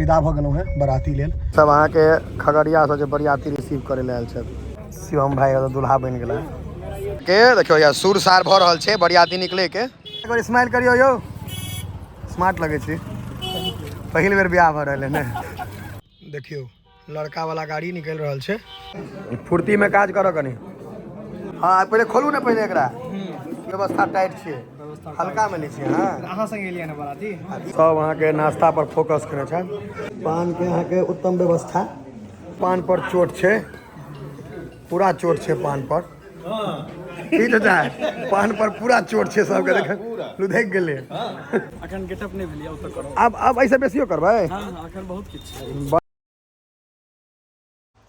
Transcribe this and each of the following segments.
विदा भऽ गेलहुँ हेँ बराती लेल। सब अहाँके खगड़ियासँ जे बरियाती रिसीव करै लए आयल छथि। शिवम भाई दुल्हा बनि गेला के देखियौ या सुर सार भऽ रहल छै बरियाती निकले के। एक बार स्माइल करियौ यौ, स्मार्ट लगै छी, पहिल बेर बियाह भऽ रहल है ने। देखियौ लड़का वाला गाड़ी निकलि रहल छै। फुर्ती में काज करऽ कनी। हाँ पहिले खोलू ने पहिले एकरा, व्यवस्था टाइट छै, हल्का में लै छियै। हाँ अहाँ संगे एलियै ने बराती। सब अहाँके नाश्ता पर फोकस केने छथि। पान के अहाँके उत्तम व्यवस्था, पान पर चोट छै, पूरा चोट छै पान पर। की चाचा पान पर पूरा चोट छै सबके, देख लुधकि गेलै। अखन गेटअप नहि भेलै, ओतऽ करब। आब एहिसँ बेसियो करबै। हाँ, अखन बहुत किछु छै।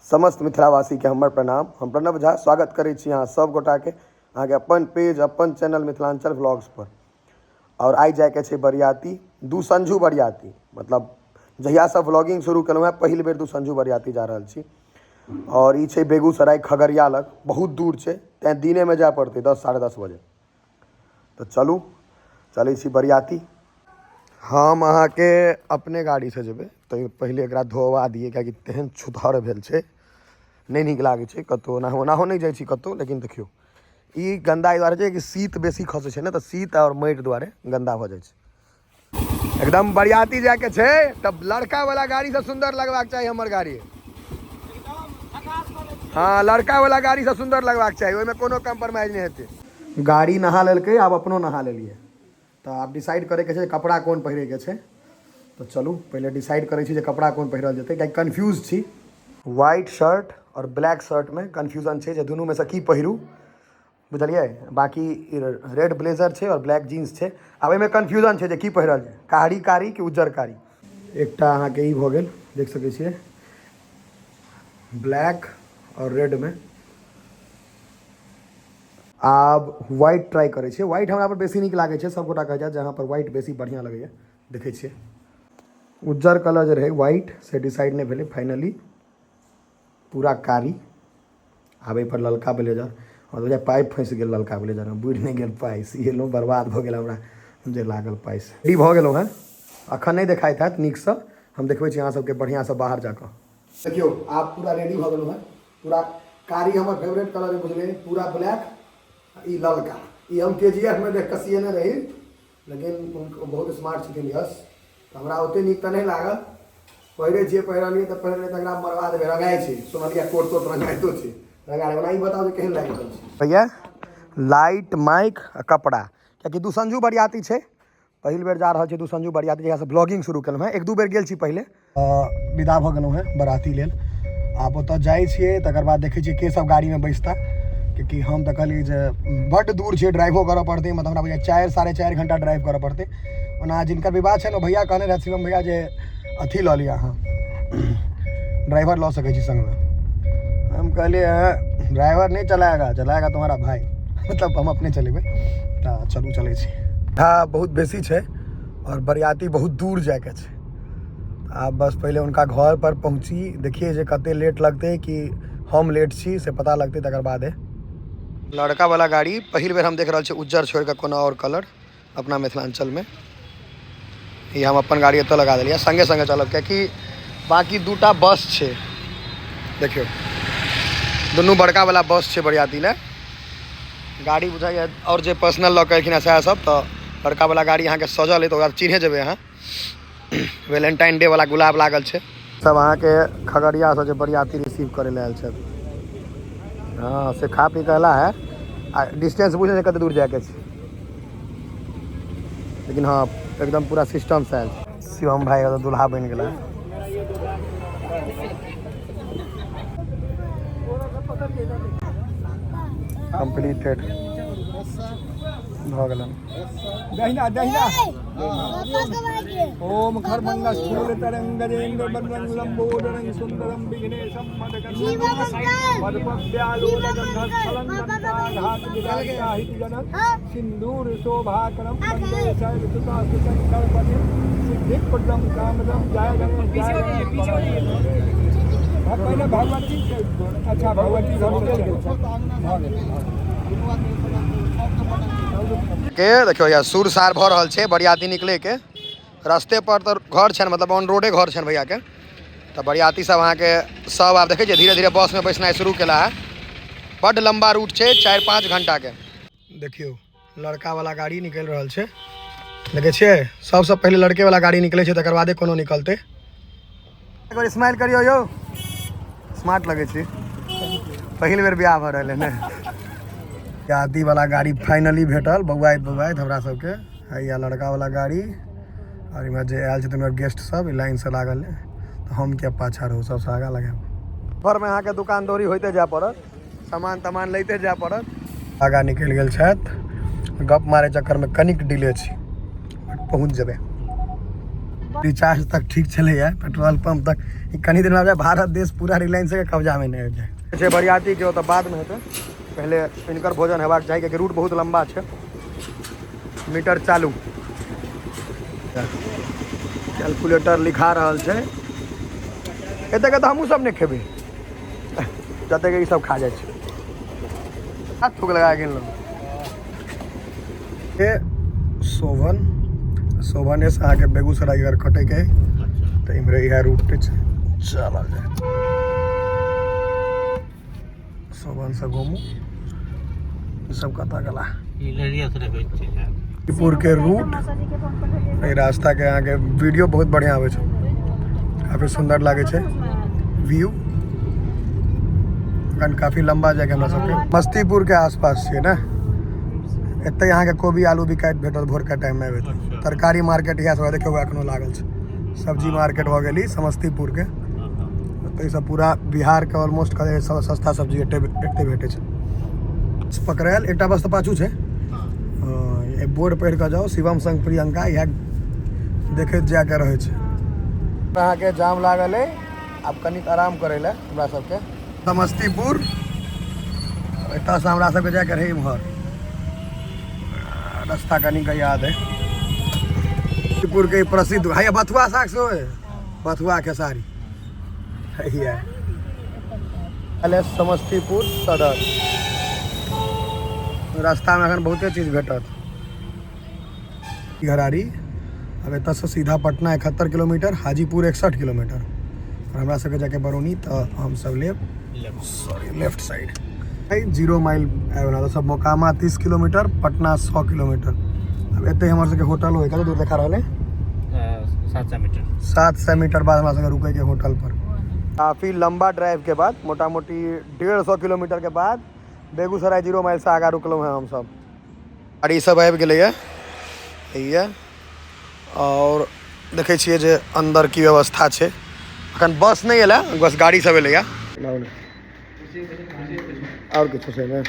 समस्त मिथिलावासीके हमर प्रणाम। हम प्रणव झा स्वागत करै छी अहाँ सब गोटाके अहाँके अपन पेज अपन चैनल मिथिलांचल व्लॉग्स पर। और आइ जायके छै बरियाती, दू संझू बरियाती, मतलब जहियासँ व्लॉगिंग शुरू केलहुँ हेँ पहिल बेर दू संझू बरियाती जा रहल छी। और ई छै बेगूसराय खगड़िया लग, बहुत दूर छै, तैँ दिनेमे जाय पड़तै 10 10:30 बजे। तऽ चलू चलै छी बरियाती। हम अहाँके अपने गाड़ीसँ जेबै तऽ पहिले एकरा धोवा दियै, किएकि तेहन छुतहर भेल छै, नहि नीक लागै छै कतहु। ओनाहो नहि जाइ छी कतहु, लेकिन देखियौ ई गन्दा एहि दुआरे छै कि शीत बेसी खसै छै ने, तऽ शीत आओर माटि दुआरे गन्दा भऽ जाइ छै। एकदम बरियाती जायके छै तऽ लड़का वाला गाड़ीसँ सुन्दर लगबाक चाही हमर गाड़ी। हाँ लड़का वाला गाड़ीसँ सुन्दर लगबाक चाही, ओहिमे कोनो कम्प्रोमाइज नहि हेतै। गाड़ी नहा लेलकै, आब अपनो नहा लेलियै, तऽ आब डिसाइड करैके छै कपड़ा कोन पहिरैके छै। तऽ चलू पहिले डिसाइड करै छी जे कपड़ा कोन पहिरल जेतै, कियाकि कन्फ्यूज छी। व्हाइट शर्ट आओर ब्लैक शर्टमे कन्फ्यूजन छै जे दुनूमे सँ की पहिरू, बुझलियै। बाँकी रेड ब्लेजर छै आओर ब्लैक जीन्स छै। आब एहिमे कन्फ्यूजन छै जे की पहिरल जाय, कारी कारी कि उज्जर कारी। एकटा अहाँके ई भऽ गेल, देख सकै छियै ब्लैक आओर रेडमे। आब व्हाइट ट्राई करै छियै। व्हाइट हमरा पर बेसी नीक लागै छै, सब गोटा कहै छथि जे अहाँ पर व्हाइट बेसी बढ़िआँ लगैए। देखै छियै उज्जर कलर जे रहै व्हाइट से डिसाइड नहि भेलै फाइनली, पूरा कारी। आब एहिपर ललका ब्लेजर, आओर बुझाइ पाइ फँसि गेल ललका ब्लेजरमे, बुझि नहि गेल पाइ, सिएलहुँ बर्बाद भऽ गेल हमरा जे लागल पाइ से। रेडी भऽ गेलहुँ हेँ, अखन नहि देखाइत हैत नीकसँ, हम देखबै छी अहाँ सबके बढ़िआँसँ बाहर जाकऽ। देखियौ आब पूरा रेडी भऽ गेलहुँ हेँ, पूरा कारी हमर फेवरेट कलर है बुझलियै, पूरा ब्लैक ई ललका। ई हम के जी एफ मे देख कऽ सिएने रही, लेकिन बहुत स्मार्ट छथिन यश, तऽ हमरा ओते नीक तऽ नहि लागल। पहिरे छियै, पहिरलियै तऽ पहिरलियै, तकरा मरवा देबै। रंगाइ छै सोनलिया कोट तोट रंगाइतो छै, रंगा देबै। ओना ई बताउ जे केहन लागि रहल छै भैया? लाइट माइक आ कपड़ा, कियाकि दू संझू बरियाती छै, पहिल बेर जा रहल छी दू संझू बरियाती। जहियासँ ब्लॉगिंग शुरू केलहुँ हेँ, एक दू बेर गेल छी पहिले। विदा भऽ गेलहुँ हेँ बराती लेल। आब ओतऽ जाइ छियै, तकर बाद देखै छियै के सब गाड़ीमे बैसता, कियाकि हम तऽ कहलियै जे बड्ड दूर छै, ड्राइवो करऽ पड़तै, मतलब हमरा बुझाइए 4 4.5 घंटा ड्राइव करऽ पड़तै। ओना जिनकर विवाह छनि ओ भैया कहने रहथि शिवम भैया जे अथी लऽ लिअ, अहाँ ड्राइवर लऽ सकै छी संगमे। हम कहलियै ड्राइवर नहीं चलाएगा, चलाएगा तुम्हारा भाई, मतलब हम अपने चलेबै। तऽ चलू चलै छी। ठंडा बहुत बेसी छै आओर बरियाती बहुत दूर जायके छै। आब बस पहिले हुनका घर पर पहुँची, देखिए जे कते लेट लगतै कि हम लेट छी से पता लगतै तकर बादे। लड़का वाला गाड़ी पहिल बेर हम देख रहल छी उज्जर छोड़ि कऽ कोनो आओर कलर अपना मिथिलाञ्चलमे। ई हम अपन गाड़ी एतऽ लगा देलियै, संगे संगे चलब, कियाकि बाँकी दूटा बस छै। देखियौ दुनू बड़का वाला बस छै बरियाती लए गाड़ी बुझाइए, आओर जे पर्सनल लऽ कऽ एलखिन हेँ सएह सब। तऽ बड़का वाला गाड़ी अहाँके सजल अइ तऽ ओकरा चिन्हे जेबै अहाँ, वैलेंटाइन डे वाला गुलाब लागल छै। सब अहाँके खगड़ियासँ जे बरियाती रिसीव करै लए आयल छथि, हँ से खा पी कऽ एला है। आ डिस्टेंस बुझै छै कते दूर जायके छै, लेकिन हँ एकदम पूरा सिस्टमसँ आयल छै। शिवम भाई दुल्हा बनि गेला। कम्प्लीटेड भऽ गेलनि। दहिना दहिना ओम खरमंग स्थूल तरंग गजेंद्र बदरंग लंबोदरंग सुंदरम विघ्नेशम मदकंदपव्यालोल गंधस्थलं दंताघात विदाहित जनम सिंदूर शोभाकरम वंदे शैलसुता शंकरपतिं सिद्धिप्रदम कामदम जय गणेश जय गणेश। पहिले भगवती, अच्छा भगवती घर भऽ गेल के देखियौ या सुर सार भऽ रहल छै बरियाती निकले के। रस्ते पर तऽ घर छनि, मतलब ऑन रोडे घर छनि भैयाके। तऽ बरियाती सब अहाँके सब आब देखै छियै धीरे धीरे बसमे बैसनाइ शुरू केला है। बड्ड लम्बा रूट छै, 4-5 घंटाके। देखियौ लड़का वाला गाड़ी निकलि रहल छै, देखै छियै सबसँ पहिले लड़के वाला गाड़ी निकलै छै, तकर बादे कोनो निकलतै। एक बार स्माइल करियौ यौ, स्मार्ट लगै छी, पहिल बेर बियाह भऽ रहल है ने। शादी वाला गाड़ी फाइनली भेटल बौआइत बौआइत हमरा सबके। हैया लड़का वाला गाड़ी, और इम्हर जे आयल छथिन गेस्ट सब लाइन से लागल है, तऽ हम किया पाछा रहू, सबसँ आगाँ लगायब। घरमे अहाँके दुकान दौरी होइते जाय पड़त, सामान तामान लैते जाय पड़त। आगाँ निकलि गेल छथि, गप मारे चक्करमे कनिक डिले छी, पहुँच जेबै। रिचार्ज तक ठीक छलैए, पेट्रोल पंप तक कनी दिन बाद भारत देश पूरा रिलायंसके कब्जामे नहि आबि जाय छै। बरियातीके ओतऽ बादमे हेतै, पहिले हिनकर भोजन हेबाक चाही, कियाकि रूट बहुत लम्बा छै। मीटर चालू, कैलकुलेटर लिखा रहल छै। एतेक तऽ हमहूँ सब नहि खेबै जतेक ई सब खा जाइ छै। हाथ थूक लगा गेलहुँ। ए शोभन, शोभनेसँ अहाँके बेगूसराय अगर कटैके अइ तऽ इम्हरे इएह रूट छै, चलल जाय। शोभनसँ घूमू। ई सब कतऽ गेला? के रूट, एहि रास्ताके अहाँके वीडियो बहुत बढ़िआँ आबै छै, काफी सुन्दर लागै छै व्यू। अखन काफी लम्बा जायके हमरा सबके मस्तीपुर के आसपास छियै ने। एतै अहाँके कोबी आलू बिकाइत भेटत भोरका टाइममे आबै तऽ। तरकारी मार्केट इएह सब देखियौ एखनो लागल छै। सब्जी मार्केट भऽ गेल ई समस्तीपुरके। एतै सब पूरा बिहारके ऑलमोस्ट सस्ता सब्जी एतै एतै भेटै छै। पकड़ायल एकटा बस तऽ पाछू छै, बोर्ड पढ़ि कऽ जाउ, शिवम संग प्रियंका, इएह देखैत जायके रहै छै। अहाँके जाम लागल अइ, आब कनिक आराम करै लए हमरा सबके। समस्तीपुर एतऽसँ हमरा सबके जायके रहै इम्हर, रास्ता कनिक याद है। समस्तीपुर के प्रसिद्ध हैया बथुआ साग सेहो है, बथुआ खेसारी हैया। समस्तीपुर सदर रास्तामे एखन बहुते चीज भेटत। घरारी अब एतऽसँ सीधा पटना 71 किलोमीटर, हाजीपुर 61 किलोमीटर, और हमरा सबके जाके बरौनी, तऽ हमसब लेब सॉरी लेफ्ट साइड। 0 माइल आबि सब मोकामा 30 किलोमीटर, पटना 100 किलोमीटर। अब एतै हमर सबके होटल होइ, कते दूर देखा रहल है? 700 मीटर। 700 मीटर बाद हमरा सबके रुकै के होटल पर। काफी लंबा ड्राइव के बाद मोटा मोटी 150 किलोमीटर के बाद बेगूसराय 0 माइल से आगा रुकलहुँ हैं हमसब। गाड़ी सब आबि गेलैए हैया, और देखै छियै जे अंदर की व्यवस्था छै। अखन बस नहि एलै, बस गाड़ी सब एलैए। और किछु छै ने?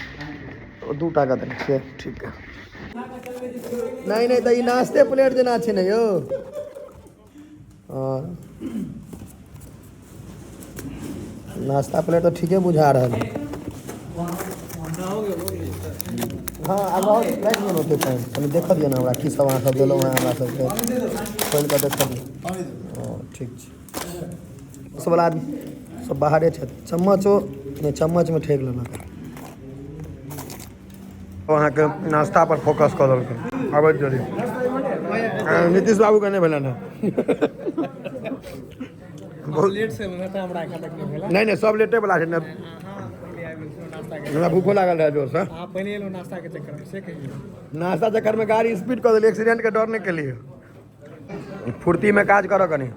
2 टाका देने छियै, ठीक है। नहीं नहीं, तऽ ई नाश्ते प्लेट जेना छै ने यौ। हाँ नाश्ता प्लेट तऽ ठीके बुझा रहल है। हाँ आब राखि दियौ ने ओते टाइम, कनि देखऽ दियौ ने हमरा की सब अहाँ सब देलहुँ हेँ हमरा सबके, खोलि कऽ देखऽ दियौ। हँ ठीक छै। सब वाला आदमी सब बाहरे छथि। चम्मचो नहि, चम्मचमे ठेक लेलक। अहाँके नाश्ता पर फोकस कऽ देलकै। आबैत जल्दी नीतीश बाबूके नहि भेलनि हेँ। बहुत लेट से हमरा एखन तक नहि भेल। नहीं नहीं, सब लेटे वाला छै ने। हमरा भूखो लागल रहै जोरसँ। अहाँ पहिने एलहुँ नाश्ताके चक्करमे, से कहियौ। नाश्ता चक्करमे गाड़ी स्पीड कऽ देलियै, एक्सीडेंटके डर नहि केलियै। फुर्तीमे काज करऽ कनि।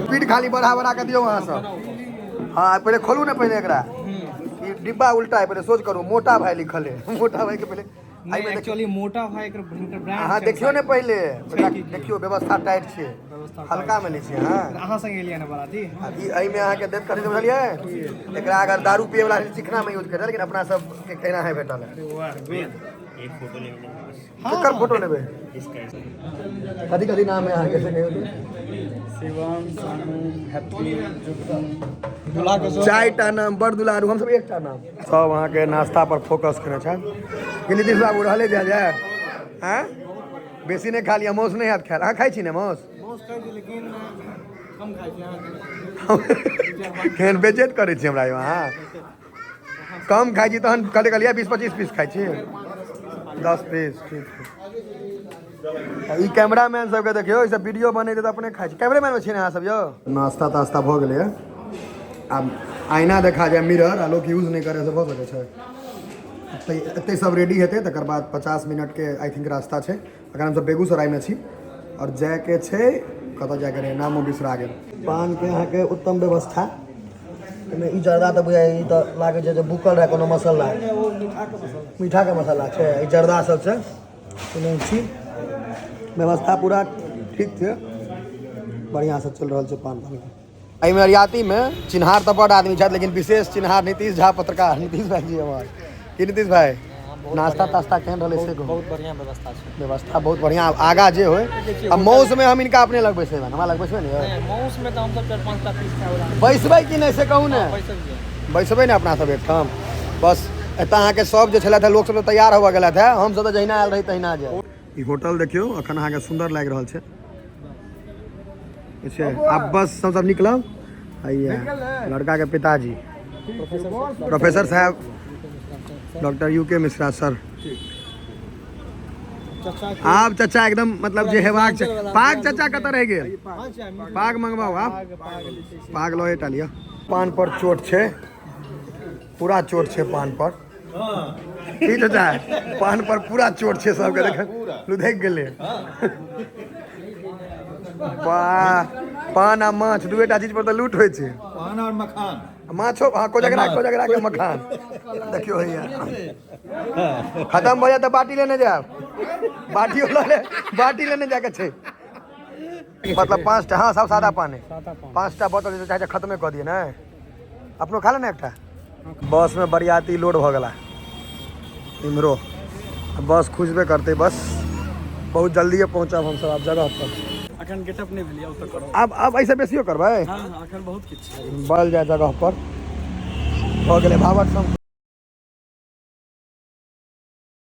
स्पीड खाली बढ़ा बढ़ा कऽ दियौ अहाँ सब। हाँ पहिले खोलू ने पहिले एकरा, ई डिब्बा उल्टा है, पहिले सोच करू। मोटा भाई लिखल है, मोटा भाई के पहिले एक्चुअली मोटा भाई एकर ब्रांड। अहाँ देखियौ ने पहिले, देखियौ व्यवस्था टाइट छै, हल्का में लै छियै। हाँ अहाँ संगे एलियै ने बराती। ई एहिमे अहाँके देत कथी बुझलियै? एकरा अगर दारू पियै वाला चिकना में यूज करै, लेकिन अपना सब के केना है भेटल है। केकर फोटो लेबै? कथी कथी नाम है अहाँके से कहियौ तऽ? शिवम, सानू, हैप्पी, जुगनू, 4टा नाम, बड़ दुलारू, हमसब 1टा नाम। सब अहाँके नाश्ता पर फोकस केने छथि। कि नीतीश बाबू रहले जाय जाय? हैं बेसी नहि खा लिअ, मासु नहि हैत खायल। अहाँ खाइ छी ने मासु? मासु खाइ छी लेकिन कम खाइ छी। केहन बेज्जत करै छी हमरा यौ अहाँ। कम खाइ छी तहन कहले कहलियै 20-25 पीस खाइ छी। 10 पीस ठीक छै। ई कैमरामैन सबके देखियौ, ई सब वीडियो बनेतै तऽ अपने खाइ छै। कैमरामैन छियै ने अहाँ सब यौ? नास्ता तास्ता भऽ गेलैए। आब आईना देखा जाय, मिरर आ लोक यूज नहि करे से भऽ सकै छै। एते सब रेडी हेतै तकर बाद 50 मिनटके I think रास्ता छै। अखन हमसब बेगूसरायमे छी और जायके छै कतऽ जायके रहै नामो बिसरा गेल। पानके अहाँके उत्तम व्यवस्था। एहिमे ई जर्दा तऽ बुझाइ ई तऽ लागै छै जे बुकल रहै कोनो मसाला, मीठाके मसाला छै। ई जर्दा सब छै। इलायची व्यवस्था पूरा ठीक छै, बढ़िआँसँ चलि रहल छै पान पान। एहिमे अरियातीमे चिन्हार तऽ बड्ड आदमी छथि, लेकिन विशेष चिन्हार नीतीश झा पत्रकार, नीतीश भाईजी हमर। की नीतीश भाई, नास्ता तास्ता केहन रहलै से कहू? बहुत बढ़िया व्यवस्था छै। व्यवस्था बहुत बढ़िया। आगा जे होय आ मौसमे हम इनका अपने लग बैसेबै, हमरा लग बैसबै ने? मौस में तऽ हमसब 4-5टा पीस खाय वला। बैसबै कि नहि से कहू ने? बैसबै ने अपना सब एकठाम। बस एतऽ अहाँके सब जे छलथि लोक सब तैयार होबऽ गेलथि है, हमसब तऽ जहिना आयल रही तहिना जाय। ई होटल देखियौ अखन अहाँके सुन्दर लागि रहल छै। आब बस सब सब निकलब। लड़का के पिताजी प्रोफेसर साहब डॉक्टर यूके मिश्रा सर। आब चचा एकदम मतलब जे हेबाक छै। पाग चचा कतऽ रहि गेल? पाग मंगवाउ। आब पाग लऽ एटा लिअ। पान पर चोट छै, पूरा चोट छै पान पर। की चचा पान पर पूरा चोट छै सबके, देख लुधकि गेलै। वाह, पान आ माछ दुएटा चीज पर तऽ लूट होइ छै। पान और मखान। माछो, हाँ, कोजगरा, कोजगरा के मखान। देखियो हैया खत्म भऽ जाए तऽ बाटी लेने जायब, बाटियो लऽ ले, बाटी लेने जाके छै। मतलब 5टा, हाँ सब सादा पान है। 5टा बोतल जे चाहे छै खत्मे कऽ दिए ने। अपनो खा ले ने एकटा। बस में बरियाती लोड भऽ गेला इम्हरो। बस खुजबे करतै, बस बहुत जल्दिए पहुँचब हमसब आब जगह पर। अखन गेटअप नहि भेलै, ओतऽ करब। आब आब ऐसे बेसियो करबै? हाँ, अखन बहुत किछु छै। बढ़ल जाय जगह पर। भऽ गेलै भावट सब।